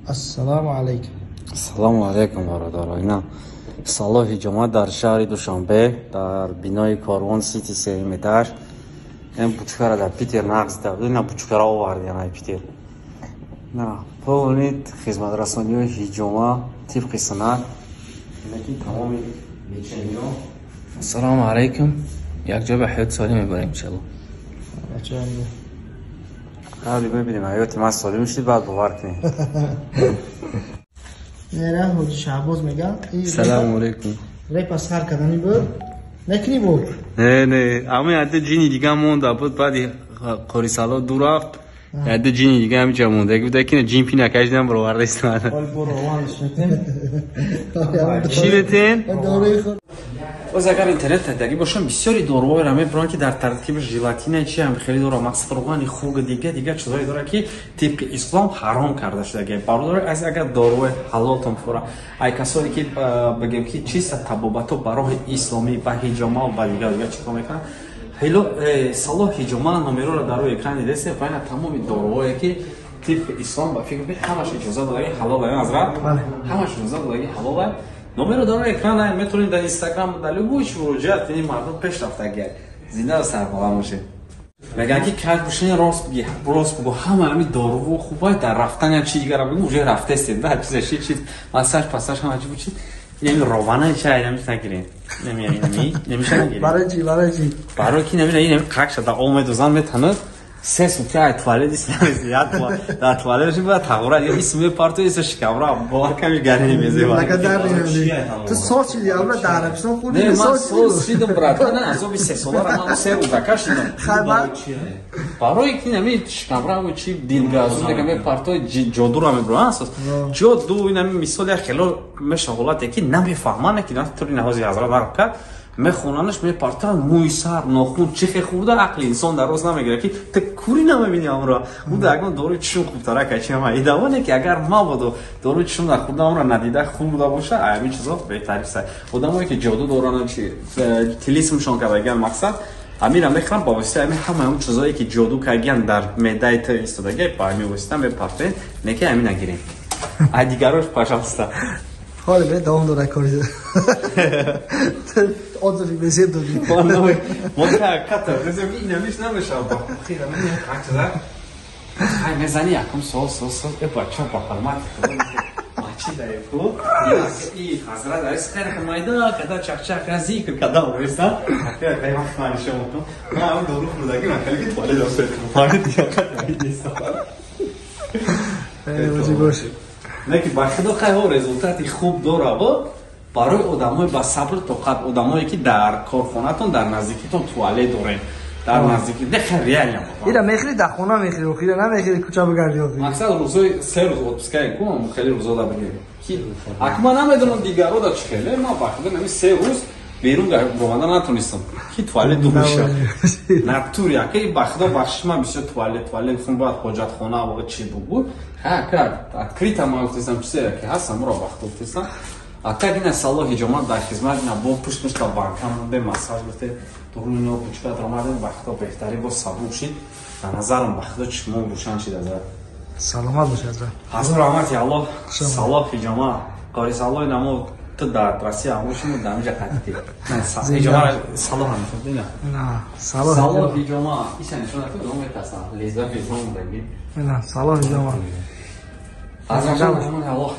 Ассалому алайкум. Ассалому алайкум, бародаро. Ина Салоҳ Ҳиҷома дар шаҳри Душанбе, дар бинои Корвон Сити, сеюм этаж. Ин бучкара дар Питер нағз, ина бучкара овардиан ай Питер. На полный хизматрасониҳои ҳиҷома тибқи суннат, инаки тамоми лечениҳо. Ассалому алайкум. Якҷо ба ҳаёти солим мебарем, иншалло. Қабли мебинем, ҳаёти ман солим шуд, баъд бовар кунем. Нера ҳоҷи Шаҳбоз меган. Салому алайкум. Репа сар кардани буд, накунӣ буд. Не, не, ами яде ҷини дига монда буд, баъди Қорисало ду рафт, яде ҷини дига ҳамиҷа монда буда, ки ҷин пи накашидам, бароварда истомада. Чӣ метен? Боз агар интернет тадагӣ бошам, бисёри доруҳоеро мебуранд, ки дар таркиби желатина чи ҳам хеле дора, мақсад руғани хуг, дига дига чизҳое дора, ки тибқи ислом ҳаром карда шудаги. Бародари азиз, агар доруҳои ҳалолтон фура, ай касое ки бигем ки чиста табобато ба роҳи исломӣ, ба ҳиҷома, ба дига дига чизҳо мекунанд, Салоҳ Ҳиҷома номероро дар рӯи экран дидесте ва ина тамоми доруҳое, ки тибқи ислом, ба фикр, ҳамаш иҷоза додаги, ҳалол азрат, ҳамаш иҷоза додаги, ҳалол. Номеро дар экран метавонед, дар Инстаграм, дар любой чи муроҷиат кунед. Мардум пешрафтагия, зинда сарбаланд бошед. Мегӯянд, ки каж бошини, рост биги, рост бугу. Ҳама ҳами доруву хубай дар рафтан, як чи дигара бигу, уже рафтестед да чиза ши чи массаж пассаж ҳама чи бучи. Инами рована чай инами нагирем, инами немиша нагирем. Барои чи, барои чи? Барои ки намина инами қак шада об медозан, метанад, 3 сутка ай туалет исмезият, дар туалет ши бояд тағура исм мепарту, исм шикамра бовар ками гарини мезева. Ту соз шиди, авла дар Арабистон хурди. Не, ман соз шидам, брат, на азоби 3 солара ман 3 рӯза кашидам, барои ки нами шикамра чи дилгазу дега мепарто, ҷодура мебуран асос ҷоду. Инами мисол як хело меша ҳолате, ки намефаҳманд, ки тури наҳози ҳазрат нақл кард, мехонанаш, мепартан, мӯи сар, нохун чӣ хе хурда, ақли инсон дар рост намегирад, ки ту кури намебини амро. Уда ягон доруи чишум хубтара качиама идавоне, ки агар мабодо доруи чишум нахӯрда, амро надида хурда боша, ҳамин чизо беҳтариф са. Одамое ки ҷоду доранд, чи тилисмшон кардагиан, мақсад ҳамира мехӯрам, ба воситаи ҳамин ҳамаи он чизое, ки ҷоду кардагиан, дар меъдаи ту истодаги, ба ҳамин восита мепартоед. Не ки ҳамин нагирем, а дигарош, пожалуйста. Ҳоле бе давом дора кори, отзыви безеб додӣ. Инамиш намешава, хай мезани якум сол сол сол э бача, ба ҳурмати Худо мачи даеку и ҳазрат арис хайр майда када чақчақ зикр када овеста. Хай вақт ман нишон мекунам, ман ҳам дору хӯрдаги, ман хеле ки туалет фаҳмид, бош. Не ки ба Худо, хай ҳо результати хуб дора барои одамои ба сабру тоқат, одамое ки дар корхонатон, дар наздикитон туалет дорем, дар наздики не, хай реально. Ира мехӯри, дар хона мехӯри, охира намехӯри, кӯча бигарди охири. Мақсад рӯзои 3 рӯз отпускае ку, хеле рӯзо да бигирем, ки аку ман намедонам дигаро да чӣ хеле, ман ба Худо нами 3 рӯз берун ромада натонистам, ки туалет дур мешавад натури. Ака, ба Худо бахшиш, ман бисёр туалет, туалет хун бояд, ҳоҷатхона ва чи бугу. Ха, ака, открыто ман гуфтестам, чизе ки ҳастам, ро ба Худо гуфтестам. Ака, ина Салоҳ Ҳиҷома дар хизмат, ина бо пушт пушта банка монде, массаж гуфте, дурунино бучка омадем, ба Худо беҳтарин, бо сабук шид ба назарам, ба Худо чишмон рӯшан шид азар. Саломат бош, азар. Ҳазор раҳмати Аллоҳ, Салоҳ Ҳиҷома, Қори Салоҳ. Намо ту дар Россия ҳамоши, дар инҷа қатити ҳиҷома Салоҳ ҳам. Салоҳ Ҳиҷома иша нишон дод, метарсам, леза безон даги. Салоҳ Ҳиҷома. Аз раҳмати Аллоҳ.